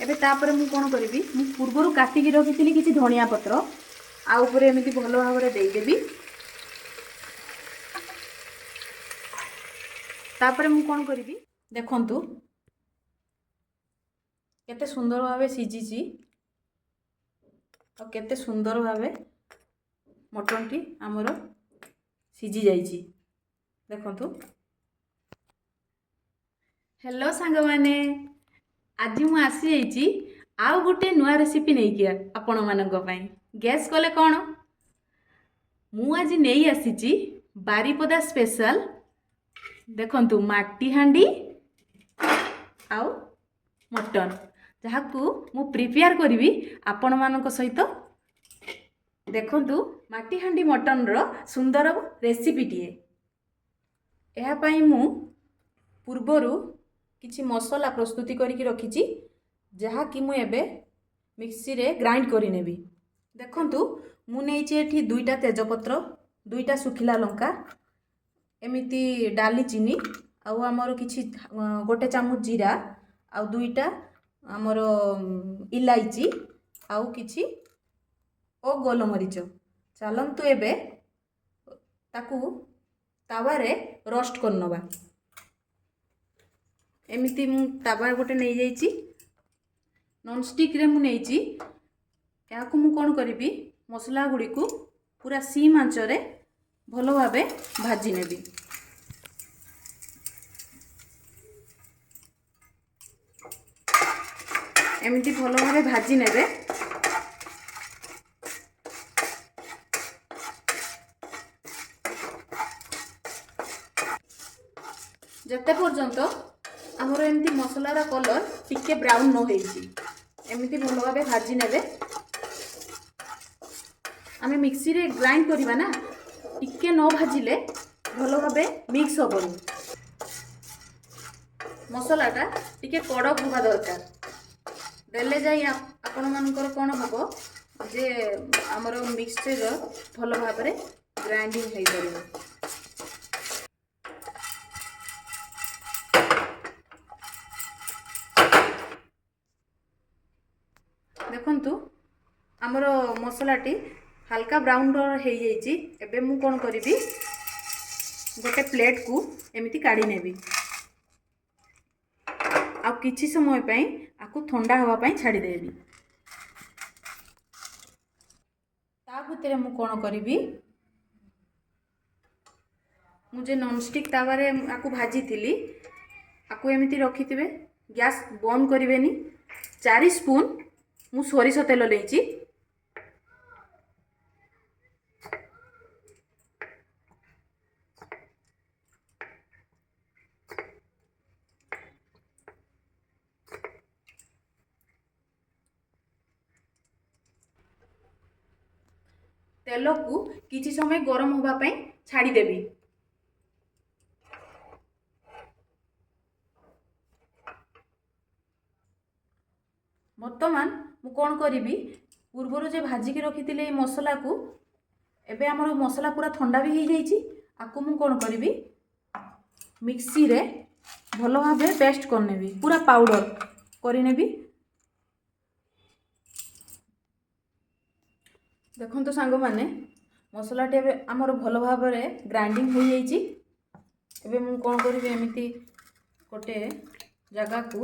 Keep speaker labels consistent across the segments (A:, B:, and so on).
A: ଏବେ ତାପରେ ମୁଁ କ'ଣ କରିବି, ମୁଁ ପୂର୍ବରୁ କାଟିକି ରଖିଥିଲି କିଛି ଧନିଆ ପତ୍ର, ଆଉ ଉପରେ ଏମିତି ଭଲ ଭାବରେ ଦେଇଦେବି। ତାପରେ ମୁଁ କ'ଣ କରିବି, ଦେଖନ୍ତୁ କେତେ ସୁନ୍ଦର ଭାବେ ସିଝିଛି ଆଉ କେତେ ସୁନ୍ଦର ଭାବେ ମଟନଟି ଆମର ସିଝି ଯାଇଛି। ଦେଖନ୍ତୁ। ହ୍ୟାଲୋ ସାଙ୍ଗମାନେ, ଆଜି ମୁଁ ଆସିଯାଇଛି ଆଉ ଗୋଟେ ନୂଆ ରେସିପି ନେଇକି ଆପଣମାନଙ୍କ ପାଇଁ। ଗ୍ୟାସ୍ କଲେ କ'ଣ, ମୁଁ ଆଜି ନେଇ ଆସିଛି ବାରିପଦା ସ୍ପେଶାଲ। ଦେଖନ୍ତୁ, ମାଟି ହାଣ୍ଡି ଆଉ ମଟନ୍, ଯାହାକୁ ମୁଁ ପ୍ରିପେୟାର କରିବି ଆପଣମାନଙ୍କ ସହିତ। ଦେଖନ୍ତୁ, ମାଟି ହାଣ୍ଡି ମଟନ୍ର ସୁନ୍ଦର ରେସିପିଟିଏ। ଏହା ପାଇଁ ମୁଁ ପୂର୍ବରୁ କିଛି ମସଲା ପ୍ରସ୍ତୁତି କରିକି ରଖିଛି, ଯାହାକି ମୁଁ ଏବେ ମିକ୍ସିରେ ଗ୍ରାଇଣ୍ଡ କରିନେବି। ଦେଖନ୍ତୁ, ମୁଁ ନେଇଛି ଏଠି 2ଟା ତେଜପତ୍ର, 2ଟା ଶୁଖିଲା ଲଙ୍କା, ଏମିତି ଡାଲିଚିନି, ଆଉ ଆମର କିଛି 1 ଚାମଚ ଜିରା, ଆଉ 2ଟା ଆମର ଇଲାଇଚି, ଆଉ କିଛି ଓ ଗୋଲମରିଚ। ଚାଲନ୍ତୁ ଏବେ ତାକୁ ତାୱାରେ ରୋଷ୍ଟ କରିନେବା। ଏମିତି ମୁଁ ତାୱା ଗୋଟେ ନେଇଯାଇଛି, ନନଷ୍ଟିକ୍ରେ ମୁଁ ନେଇଛି। ଏହାକୁ ମୁଁ କ'ଣ କରିବି, ମସଲା ଗୁଡ଼ିକୁ ପୁରା ସିମ୍ ଆଞ୍ଚରେ ଭଲ ଭାବେ ଭାଜି ନେବି। ଏମିତି ଭଲ ଭାବେ ଭାଜି ନେବେ। ଯେତେ ପର୍ଯ୍ୟନ୍ତ ଆମର ଏମିତି ମସଲାର କଲର୍ ଟିକେ ବ୍ରାଉନ୍ ନ ହେଇଛି, ଏମିତି ଭଲ ଭାବେ ଭାଜି ନେବେ। ଆମେ ମିକ୍ସିରେ ଗ୍ରାଇଣ୍ଡ କରିବା ନା, ଟିକେ ନ ଭାଜିଲେ ଭଲ ଭାବେ ମିକ୍ସ ହେବନି। ମସଲାଟା ଟିକେ କଡ଼କ ହେବା ଦରକାର, ଦେଲେ ଯାଇ ଆପଣମାନଙ୍କର କ'ଣ ହେବ ଯେ ଆମର ମିକ୍ସଚର ଭଲ ଭାବରେ ଗ୍ରାଇଣ୍ଡିଙ୍ଗ ହେଇପାରିବ। ଦେଖନ୍ତୁ, ଆମର ମସଲାଟି ହାଲକା ବ୍ରାଉନ୍ କଲର୍ ହେଇଯାଇଛି। ଏବେ ମୁଁ କ'ଣ କରିବି, ଗୋଟେ ପ୍ଲେଟ୍କୁ ଏମିତି କାଢ଼ି ନେବି, ଆଉ କିଛି ସମୟ ପାଇଁ ଆକୁ ଥଣ୍ଡା ହେବା ପାଇଁ ଛାଡ଼ିଦେବି। ତା ଭିତରେ ମୁଁ କ'ଣ କରିବି, ମୁଁ ଯେ ନନଷ୍ଟିକ୍ ତାୱାରେ ଆକୁ ଭାଜିଥିଲି, ଆକୁ ଏମିତି ରଖିଥିବେ, ଗ୍ୟାସ୍ ବନ୍ଦ କରିବେନି। 4 ସ୍ପୁନ୍ ମୁଁ ସୋରିଷ ତେଲ ନେଇଛି। ତେଲକୁ କିଛି ସମୟ ଗରମ ହେବା ପାଇଁ ଛାଡ଼ିଦେବି। ବର୍ତ୍ତମାନ ମୁଁ କ'ଣ କରିବି, ପୂର୍ବରୁ ଯେ ଭାଜିକି ରଖିଥିଲି ଏଇ ମସଲାକୁ, ଏବେ ଆମର ମସଲା ପୁରା ଥଣ୍ଡା ବି ହେଇଯାଇଛି। ଆକୁ ମୁଁ କ'ଣ କରିବି, ମିକ୍ସିରେ ଭଲ ଭାବେ ପେଷ୍ଟ କରିନେବି, ପୁରା ପାଉଡ଼ର କରିନେବି। ଦେଖନ୍ତୁ ସାଙ୍ଗମାନେ, ମସଲାଟି ଏବେ ଆମର ଭଲ ଭାବରେ ଗ୍ରାଇଣ୍ଡିଙ୍ଗ ହୋଇଯାଇଛି। ଏବେ ମୁଁ କ'ଣ କରିବି, ଏମିତି ଗୋଟେ ଜାଗାକୁ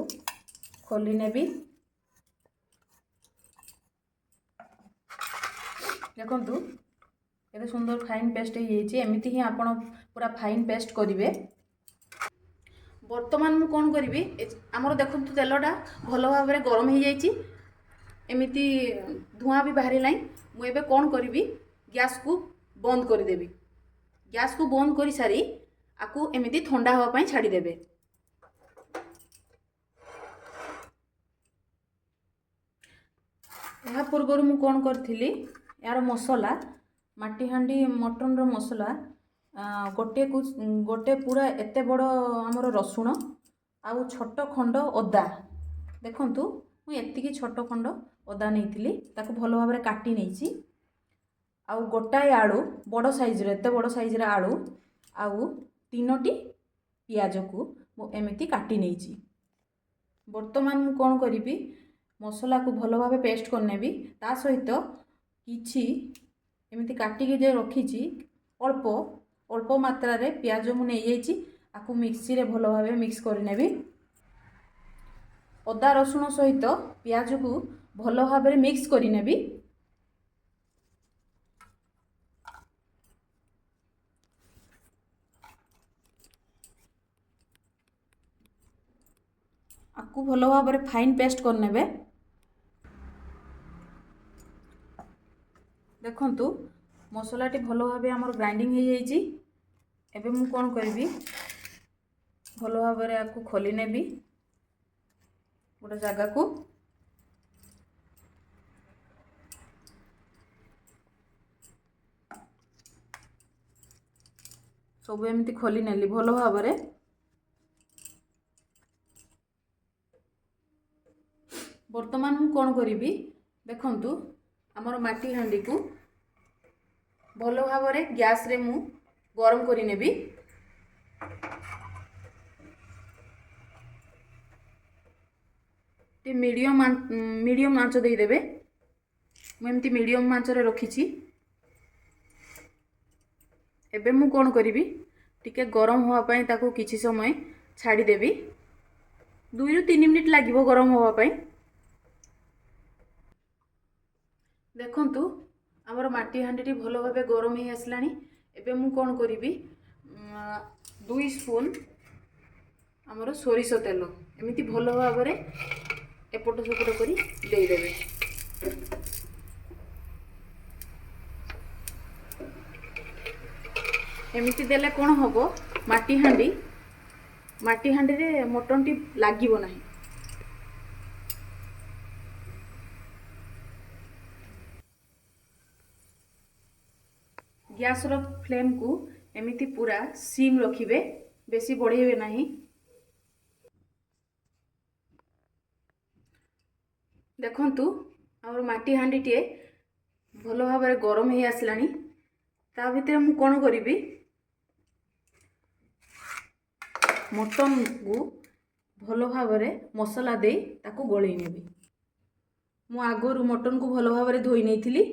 A: ଖୋଲି ନେବି। ଦେଖନ୍ତୁ କେତେ ସୁନ୍ଦର ଫାଇନ୍ ପେଷ୍ଟ ହେଇଯାଇଛି। ଏମିତି ହିଁ ଆପଣ ପୁରା ଫାଇନ୍ ପେଷ୍ଟ କରିବେ। ବର୍ତ୍ତମାନ ମୁଁ କ'ଣ କରିବି, ଆମର ଦେଖନ୍ତୁ ତେଲଟା ଭଲ ଭାବରେ ଗରମ ହେଇଯାଇଛି, ଏମିତି ଧୂଆଁ ବି ବାହାରିଲାଣି। ମୁଁ ଏବେ କ'ଣ କରିବି, ଗ୍ୟାସ୍କୁ ବନ୍ଦ କରିଦେବି। ଗ୍ୟାସ୍କୁ ବନ୍ଦ କରିସାରି ଆକୁ ଏମିତି ଥଣ୍ଡା ହେବା ପାଇଁ ଛାଡ଼ିଦେବେ। ଏହା ପୂର୍ବରୁ ମୁଁ କ'ଣ କରିଥିଲି, ଏହାର ମସଲା, ମାଟି ହାଣ୍ଡି ମଟନର ମସଲା, ଗୋଟେ ପୁରା ଏତେ ବଡ଼ ଆମର ରସୁଣ ଆଉ ଛୋଟ ଖଣ୍ଡ ଅଦା। ଦେଖନ୍ତୁ, ମୁଁ ଏତିକି ଛୋଟ ଖଣ୍ଡ ଅଦା ନେଇଥିଲି, ତାକୁ ଭଲ ଭାବରେ କାଟି ନେଇଛି। ଆଉ ଗୋଟାଏ ଆଳୁ ବଡ଼ ସାଇଜ୍ର, ଏତେ ବଡ଼ ସାଇଜ୍ର ଆଳୁ, ଆଉ 3ଟି ପିଆଜକୁ ମୁଁ ଏମିତି କାଟି ନେଇଛି। ବର୍ତ୍ତମାନ ମୁଁ କ'ଣ କରିବି, ମସଲାକୁ ଭଲ ଭାବେ ପେଷ୍ଟ କରିନେବି। ତା ସହିତ କିଛି ଏମିତି କାଟିକି ଯେ ରଖିଛି, ଅଳ୍ପ ଅଳ୍ପ ମାତ୍ରାରେ ପିଆଜ ମୁଁ ନେଇଯାଇଛି, ଆକୁ ମିକ୍ସିରେ ଭଲ ଭାବେ ମିକ୍ସ କରିନେବି। ଅଦା ରସୁଣ ସହିତ ପିଆଜକୁ ଭଲ ଭାବରେ ମିକ୍ସ କରିନେବି। ଆକୁ ଭଲ ଭାବରେ ଫାଇନ୍ ପେଷ୍ଟ କରିନେବେ। ଦେଖନ୍ତୁ, ମସଲାଟି ଭଲ ଭାବେ ଆମର ଗ୍ରାଇଣ୍ଡିଙ୍ଗ ହେଇଯାଇଛି। ଏବେ ମୁଁ କ'ଣ କରିବି? ଭଲ ଭାବରେ ଆକୁ ଖୋଲି ନେବି ଗୋଟେ ଜାଗାକୁ। ସବୁ ଏମିତି ଖୋଲି ନେଲି ଭଲ ଭାବରେ। ବର୍ତ୍ତମାନ ମୁଁ କ'ଣ କରିବି? ଦେଖନ୍ତୁ, ଆମର ମାଟି ହାଣ୍ଡିକୁ ଭଲ ଭାବରେ ଗ୍ୟାସ୍ରେ ମୁଁ ଗରମ କରିନେବି। ଟିକେ ମିଡ଼ିୟମ୍ ଆଞ୍ଚ ଦେଇଦେବେ। ମୁଁ ଏମିତି ମିଡ଼ିୟମ୍ ଆଞ୍ଚରେ ରଖିଛି। ଏବେ ମୁଁ କ'ଣ କରିବି? ଟିକେ ଗରମ ହେବା ପାଇଁ ତାକୁ କିଛି ସମୟ ଛାଡ଼ିଦେବି। 2ରୁ 3 ମିନିଟ୍ ଲାଗିବ ଗରମ ହେବା ପାଇଁ। ଦେଖନ୍ତୁ, ଆମର ମାଟି ହାଣ୍ଡିଟି ଭଲ ଭାବେ ଗରମ ହେଇ ଆସିଲାଣି। ଏବେ ମୁଁ କ'ଣ କରିବି? 2 ସ୍ପୁନ୍ ଆମର ସୋରିଷ ତେଲ ଏମିତି ଭଲ ଭାବରେ ଏପଟ ସେପଟ କରି ଦେଇଦେବେ। ଏମିତି ଦେଲେ କ'ଣ ହେବ? ମାଟି ହାଣ୍ଡିରେ ମଟନଟି ଲାଗିବ ନାହିଁ। ଗ୍ୟାସ୍ର ଫ୍ଲେମ୍କୁ ଏମିତି ପୁରା ସିମ୍ ରଖିବେ, ବେଶୀ ବଢ଼େଇବେ ନାହିଁ। ଦେଖନ୍ତୁ, ଆମର ମାଟି ହାଣ୍ଡିଟିଏ ଭଲ ଭାବରେ ଗରମ ହେଇ ଆସିଲାଣି। ତା ଭିତରେ ମୁଁ କ'ଣ କରିବି? ମଟନକୁ ଭଲ ଭାବରେ ମସଲା ଦେଇ ତାକୁ ଗୋଳେଇ ନେବି। ମୁଁ ଆଗରୁ ମଟନକୁ ଭଲ ଭାବରେ ଧୋଇ ନେଇଥିଲି।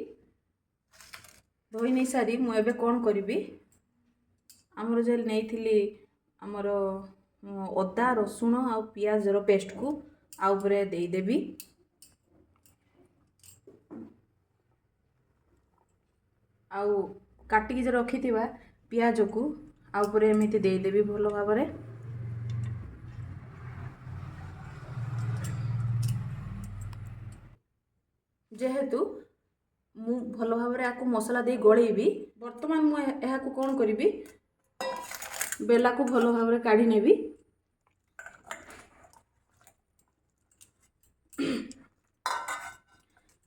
A: ଧୋଇ ନେଇ ସାରି ମୁଁ ଏବେ କ'ଣ କରିବି? ଆମର ଯେଉଁ ନେଇଥିଲି ଆମର ଅଦା ରସୁଣ ଆଉ ପିଆଜର ପେଷ୍ଟକୁ ଆଉ ଉପରେ ଦେଇଦେବି। ଆଉ କାଟିକି ଯେଉଁ ରଖିଥିବା ପିଆଜକୁ ଆଉ ଉପରେ ଏମିତି ଦେଇଦେବି ଭଲ ଭାବରେ। ଯେହେତୁ ମୁଁ ଭଲ ଭାବରେ ଆକୁ ମସଲା ଦେଇ ଗୋଳେଇବି, ବର୍ତ୍ତମାନ ମୁଁ ଏହାକୁ କ'ଣ କରିବି? ବେଲାକୁ ଭଲ ଭାବରେ କାଢ଼ି ନେବି।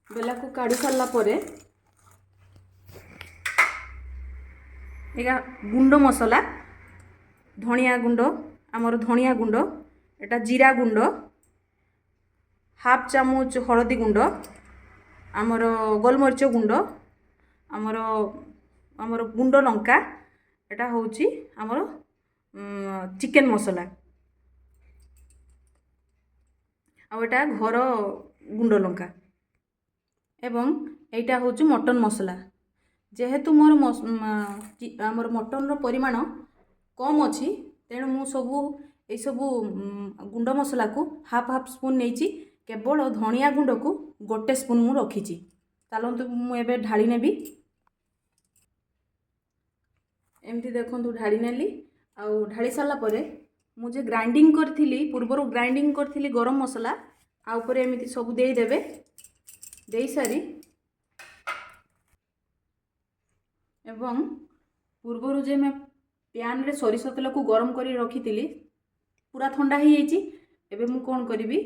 A: ବେଲାକୁ କାଢ଼ି ସାରିଲା ପରେ ଏଇଟା ଗୁଣ୍ଡ ମସଲା, ଧନିଆ ଗୁଣ୍ଡ, ଆମର ଧନିଆ ଗୁଣ୍ଡ, ଏଟା ଜିରା ଗୁଣ୍ଡ, ହାଫ୍ ଚାମଚ ହଳଦୀ ଗୁଣ୍ଡ, ଆମର ଗୋଲମରିଚ ଗୁଣ୍ଡ, ଆମର ଗୁଣ୍ଡ ଲଙ୍କା, ଏଟା ହେଉଛି ଆମର ଚିକେନ୍ ମସଲା, ଆଉ ଏଟା ଘର ଗୁଣ୍ଡ ଲଙ୍କା ଏବଂ ଏଇଟା ହେଉଛି ମଟନ୍ ମସଲା। ଯେହେତୁ ମୋର ଆମର ମଟନ୍ର ପରିମାଣ କମ୍ ଅଛି, ତେଣୁ ମୁଁ ସବୁ ଏଇସବୁ ଗୁଣ୍ଡ ମସଲାକୁ ହାଫ୍ ହାଫ୍ ସ୍ପୁନ୍ ନେଇଛି। କେବଳ ଧନିଆ ଗୁଣ୍ଡକୁ ଗୋଟେ ସ୍ପୁନ୍ ମୁଁ ରଖିଛି। ଚାଲନ୍ତୁ, ମୁଁ ଏବେ ଢାଳି ନେବି। ଏମିତି ଦେଖନ୍ତୁ, ଢାଳି ନେଲି। ଆଉ ଢାଳି ସାରିଲା ପରେ ମୁଁ ଯେ ଗ୍ରାଇଣ୍ଡିଙ୍ଗ କରିଥିଲି ପୂର୍ବରୁ, ଗ୍ରାଇଣ୍ଡିଙ୍ଗ କରିଥିଲି ଗରମ ମସଲା, ଆଉ ଉପରେ ଏମିତି ସବୁ ଦେଇଦେବେ। ଦେଇସାରି ଏବଂ ପୂର୍ବରୁ ଯେ ମୁଁ ପ୍ୟାନ୍ରେ ସୋରିଷ ତେଲକୁ ଗରମ କରି ରଖିଥିଲି, ପୁରା ଥଣ୍ଡା ହେଇଯାଇଛି। ଏବେ ମୁଁ କ'ଣ କରିବି?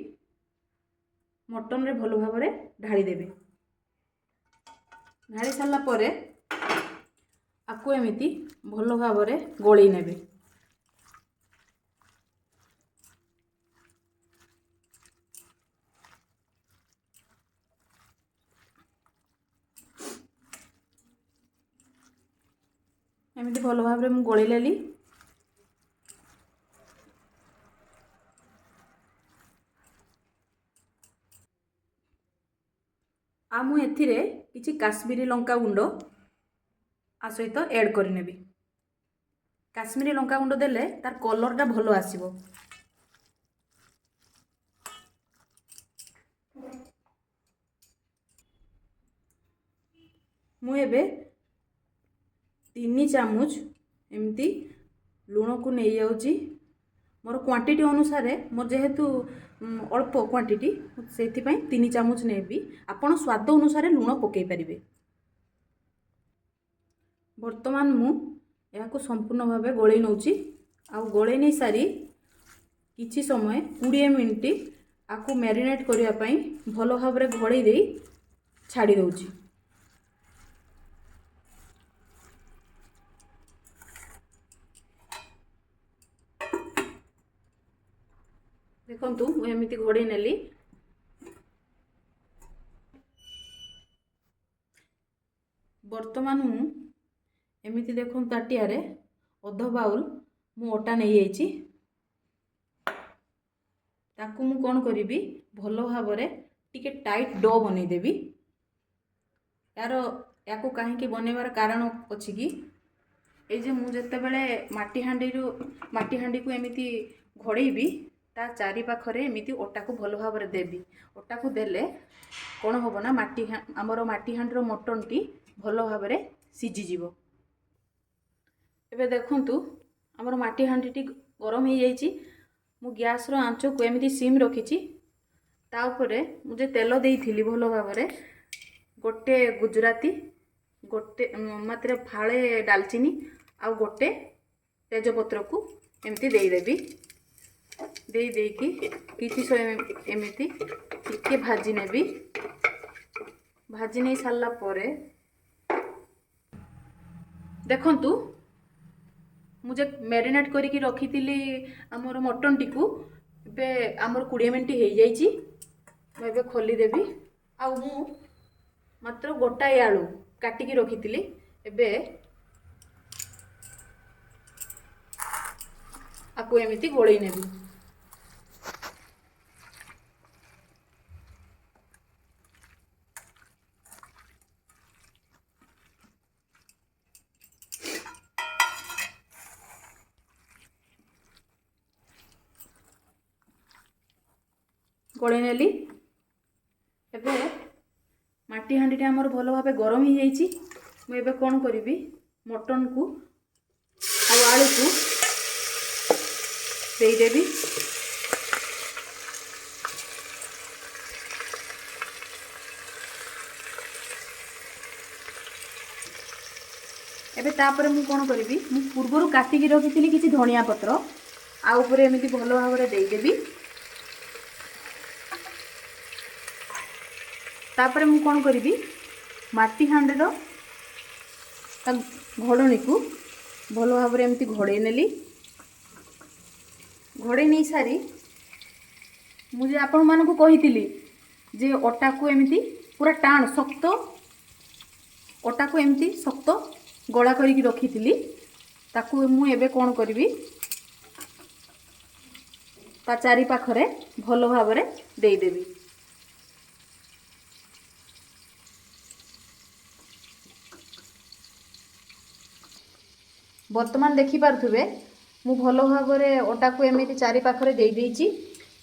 A: ମଟନରେ ଭଲ ଭାବରେ ଢାଳିଦେବି। ଢାଳି ସାରିଲା ପରେ ଆକୁ ଏମିତି ଭଲ ଭାବରେ ଗୋଳେଇ ନେବେ। ଏମିତି ଭଲ ଭାବରେ ମୁଁ ଗୋଳେଇ ନେଲି। ଆଉ ମୁଁ ଏଥିରେ କିଛି କାଶ୍ମୀରୀ ଲଙ୍କା ଗୁଣ୍ଡ ଆ ସହିତ ଏଡ଼୍ କରିନେବି। କାଶ୍ମୀରୀ ଲଙ୍କା ଗୁଣ୍ଡ ଦେଲେ ତାର କଲର୍ଟା ଭଲ ଆସିବ। ମୁଁ ଏବେ 3 ଚାମଚ ଏମିତି ଲୁଣକୁ ନେଇଯାଉଛି। ମୋର କ୍ୱାଣ୍ଟିଟି ଅନୁସାରେ, ମୋର ଯେହେତୁ ଅଳ୍ପ କ୍ୱାଣ୍ଟିଟି, ସେଥିପାଇଁ 3 ଚାମଚ ନେବି। ଆପଣ ସ୍ୱାଦ ଅନୁସାରେ ଲୁଣ ପକାଇ ପାରିବେ। ବର୍ତ୍ତମାନ ମୁଁ ଏହାକୁ ସମ୍ପୂର୍ଣ୍ଣ ଭାବେ ଗୋଳେଇ ନେଉଛି। ଆଉ ଗୋଳେଇ ନେଇ ସାରି କିଛି ସମୟ 20 ମିନିଟ୍ ଆକୁ ମ୍ୟାରିନେଟ୍ କରିବା ପାଇଁ ଭଲ ଭାବରେ ଘୋଡ଼େଇ ଦେଇ ଛାଡ଼ି ଦେଉଛି। ଦେଖନ୍ତୁ, ମୁଁ ଏମିତି ଘୋଡ଼େଇ ନେଲି। ବର୍ତ୍ତମାନ ମୁଁ ଏମିତି ଦେଖନ୍ତୁ ତାଟିଆରେ ଅଧ ବାଉଲ୍ ମୁଁ ଅଟା ନେଇଯାଇଛି। ତାକୁ ମୁଁ କ'ଣ କରିବି, ଭଲ ଭାବରେ ଟିକେ ଟାଇଟ୍ do ବନେଇଦେବି। ୟାକୁ କାହିଁକି ବନେଇବାର କାରଣ ଅଛି କି, ଏଇ ଯେ ମୁଁ ଯେତେବେଳେ ମାଟି ହାଣ୍ଡିକୁ ଏମିତି ଘୋଡ଼େଇବି, ତା ଚାରିପାଖରେ ଏମିତି ଅଟାକୁ ଭଲ ଭାବରେ ଦେବି। ଅଟାକୁ ଦେଲେ କ'ଣ ହେବ ନା, ଆମର ମାଟି ହାଣ୍ଡିର ମଟନଟି ଭଲ ଭାବରେ ସିଝିଯିବ। ଏବେ ଦେଖନ୍ତୁ, ଆମର ମାଟି ହାଣ୍ଡିଟି ଗରମ ହେଇଯାଇଛି। ମୁଁ ଗ୍ୟାସ୍ର ଆଞ୍ଚକୁ ଏମିତି ସିମ୍ ରଖିଛି। ତା ଉପରେ ମୁଁ ଯେ ତେଲ ଦେଇଥିଲି ଭଲ ଭାବରେ, ଗୋଟେ ଗୁଜୁରାତି, ଗୋଟେ ମାତ୍ର ଫାଳେ ଡାଲଚିନି ଆଉ ଗୋଟେ ତେଜପତ୍ରକୁ ଏମିତି ଦେଇଦେବି। ଦେଇ ଦେଇକି କିଛି ଏମିତି ଟିକେ ଭାଜି ନେବି। ଭାଜି ନେଇ ସାରିଲା ପରେ ଦେଖନ୍ତୁ, ମୁଁ ଯେ ମ୍ୟାରିନେଟ୍ କରିକି ରଖିଥିଲି ଆମର ମଟନଟିକୁ, ଏବେ ଆମର 20 ମିନିଟ୍ ହେଇଯାଇଛି। ମୁଁ ଏବେ ଖୋଲିଦେବି। ଆଉ ମୁଁ ମାତ୍ର ଗୋଟାଏ ଆଳୁ କାଟିକି ରଖିଥିଲି, ଏବେ ଆକୁ ଏମିତି ଗୋଳେଇ ନେବି। ଗୋଳେଇ ନେଲି। ଏବେ ମାଟି ହାଣ୍ଡିଟା ଆମର ଭଲ ଭାବେ ଗରମ ହେଇଯାଇଛି। ମୁଁ ଏବେ କ'ଣ କରିବି, ମଟନକୁ ଆଉ ଆଳୁକୁ ଦେଇଦେବି। ଏବେ ତାପରେ ମୁଁ କ'ଣ କରିବି, ମୁଁ ପୂର୍ବରୁ କାଟିକି ରଖିଥିଲି କିଛି ଧନିଆ ପତ୍ର, ଆଉ ଉପରେ ଏମିତି ଭଲ ଭାବରେ ଦେଇଦେବି। ତାପରେ ମୁଁ କ'ଣ କରିବି, ମାଟି ହାଣ୍ଡିର ତା ଘୋଡ଼ଣୀକୁ ଭଲ ଭାବରେ ଏମିତି ଘୋଡ଼େଇ ନେଲି। ଘୋଡ଼େଇ ନେଇ ସାରି ମୁଁ ଯେ ଆପଣମାନଙ୍କୁ କହିଥିଲି ଯେ ଅଟାକୁ ଏମିତି ପୁରା ଟାଣ ଶକ୍ତ ଅଟାକୁ ଏମିତି ଶକ୍ତ ଗୋଳା କରିକି ରଖିଥିଲି, ତାକୁ ମୁଁ ଏବେ କ'ଣ କରିବି, ତା ଚାରିପାଖରେ ଭଲ ଭାବରେ ଦେଇଦେବି। ବର୍ତ୍ତମାନ ଦେଖିପାରୁଥିବେ, ମୁଁ ଭଲ ଭାବରେ ଅଟାକୁ ଏମିତି ଚାରିପାଖରେ ଦେଇଦେଇଛି।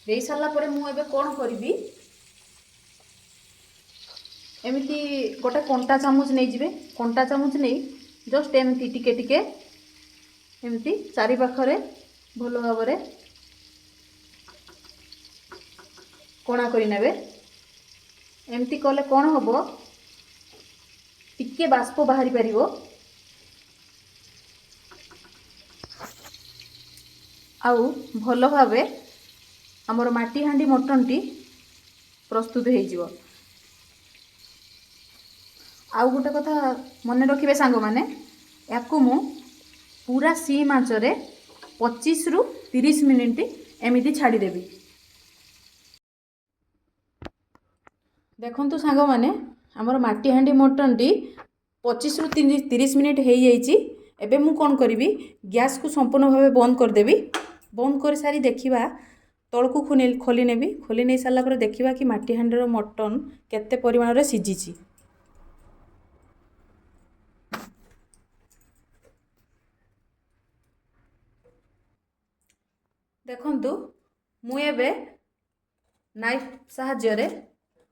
A: ଦେଇ ସାରିଲା ପରେ ମୁଁ ଏବେ କ'ଣ କରିବି, ଏମିତି ଗୋଟେ କଣ୍ଟା ଚାମଚ ନେଇଯିବେ। କଣ୍ଟା ଚାମଚ ନେଇ ଜଷ୍ଟ ଏମିତି ଟିକେ ଟିକେ ଏମିତି ଚାରିପାଖରେ ଭଲ ଭାବରେ କଣା କରିନେବେ। ଏମିତି କଲେ କ'ଣ ହେବ, ଟିକେ ବାଷ୍ପ ବାହାରି ପାରିବ। ଆଉ ଭଲ ଭାବେ ଆମର ମାଟି ହାଣ୍ଡି ମଟନଟି ପ୍ରସ୍ତୁତ ହେଇଯିବ। ଆଉ ଗୋଟେ କଥା ମନେ ରଖିବେ ସାଙ୍ଗମାନେ, ୟାକୁ ମୁଁ ପୁରା ସିମ୍ ଆଞ୍ଚରେ 25ରୁ 30 ମିନିଟ୍ ଏମିତି ଛାଡ଼ିଦେବି। ଦେଖନ୍ତୁ ସାଙ୍ଗମାନେ, ଆମର ମାଟି ହାଣ୍ଡି ମଟନଟି 25ରୁ 30 ମିନିଟ୍ ହେଇଯାଇଛି। ଏବେ ମୁଁ କ'ଣ କରିବି, ଗ୍ୟାସ୍କୁ ସମ୍ପୂର୍ଣ୍ଣ ଭାବେ ବନ୍ଦ କରିଦେବି। ବନ୍ଦ କରିସାରି ଦେଖିବା ତଳକୁ ଖୋଲି ନେବି। ଖୋଲି ନେଇ ସାରିଲା ପରେ ଦେଖିବା କି ମାଟି ହାଣ୍ଡିର ମଟନ୍ କେତେ ପରିମାଣରେ ସିଝିଛି। ଦେଖନ୍ତୁ, ମୁଁ ଏବେ ନାଇଫ୍ ସାହାଯ୍ୟରେ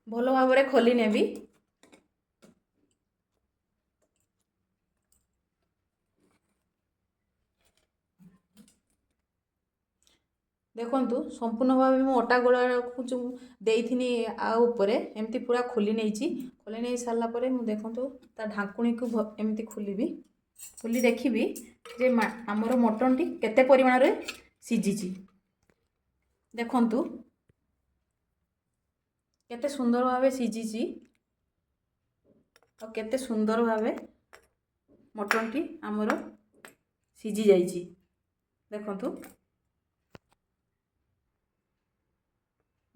A: ଭଲ ଭାବରେ ଖୋଲି ନେବି। ଦେଖନ୍ତୁ, ସମ୍ପୂର୍ଣ୍ଣ ଭାବେ ମୁଁ ଅଟା ଗୋଳାକୁ ଯେଉଁ ଦେଇଥିନି ଆଉ ଉପରେ ଏମିତି ପୁରା ଖୋଲି ନେଇଛି। ଖୋଲି ନେଇ ସାରିଲା ପରେ ମୁଁ ଦେଖନ୍ତୁ ତା ଢାଙ୍କୁଣୀକୁ ଏମିତି ଖୋଲିବି, ଖୋଲି ଦେଖିବି ଯେ ଆମର ମଟନ୍ଟି କେତେ ପରିମାଣରେ ସିଝିଛି। ଦେଖନ୍ତୁ, କେତେ ସୁନ୍ଦର ଭାବେ ସିଝିଛି ଆଉ କେତେ ସୁନ୍ଦର ଭାବେ ମଟନ୍ଟି ଆମର ସିଝି ଯାଇଛି।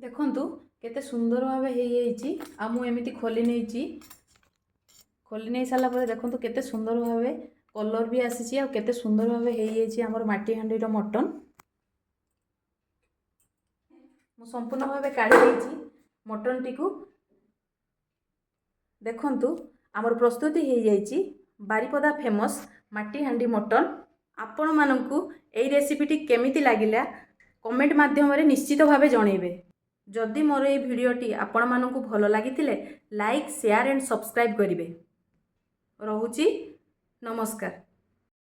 A: ଦେଖନ୍ତୁ, କେତେ ସୁନ୍ଦର ଭାବେ ହେଇଯାଇଛି। ଆଉ ମୁଁ ଏମିତି ଖୋଲି ନେଇଛି। ଖୋଲି ନେଇ ସାରିଲା ପରେ ଦେଖନ୍ତୁ କେତେ ସୁନ୍ଦର ଭାବେ କଲର୍ ବି ଆସିଛି ଆଉ କେତେ ସୁନ୍ଦର ଭାବେ ହେଇଯାଇଛି ଆମର ମାଟି ହାଣ୍ଡିର ମଟନ୍। ମୁଁ ସମ୍ପୂର୍ଣ୍ଣ ଭାବେ କାଢ଼ି ଦେଇଛି ମଟନ୍ଟିକୁ। ଦେଖନ୍ତୁ, ଆମର ପ୍ରସ୍ତୁତି ହେଇଯାଇଛି ବାରିପଦା ଫେମସ୍ ମାଟି ହାଣ୍ଡି ମଟନ୍। ଆପଣମାନଙ୍କୁ ଏଇ ରେସିପିଟି କେମିତି ଲାଗିଲା କମେଣ୍ଟ ମାଧ୍ୟମରେ ନିଶ୍ଚିତ ଭାବେ ଜଣାଇବେ। ଯଦି ମୋର ଏଇ ଭିଡ଼ିଓଟି ଆପଣମାନଙ୍କୁ ଭଲ ଲାଗିଥିଲେ ଲାଇକ୍, ସେୟାର ଆଣ୍ଡ ସବସ୍କ୍ରାଇବ୍ କରିବେ। ରହୁଛି, ନମସ୍କାର।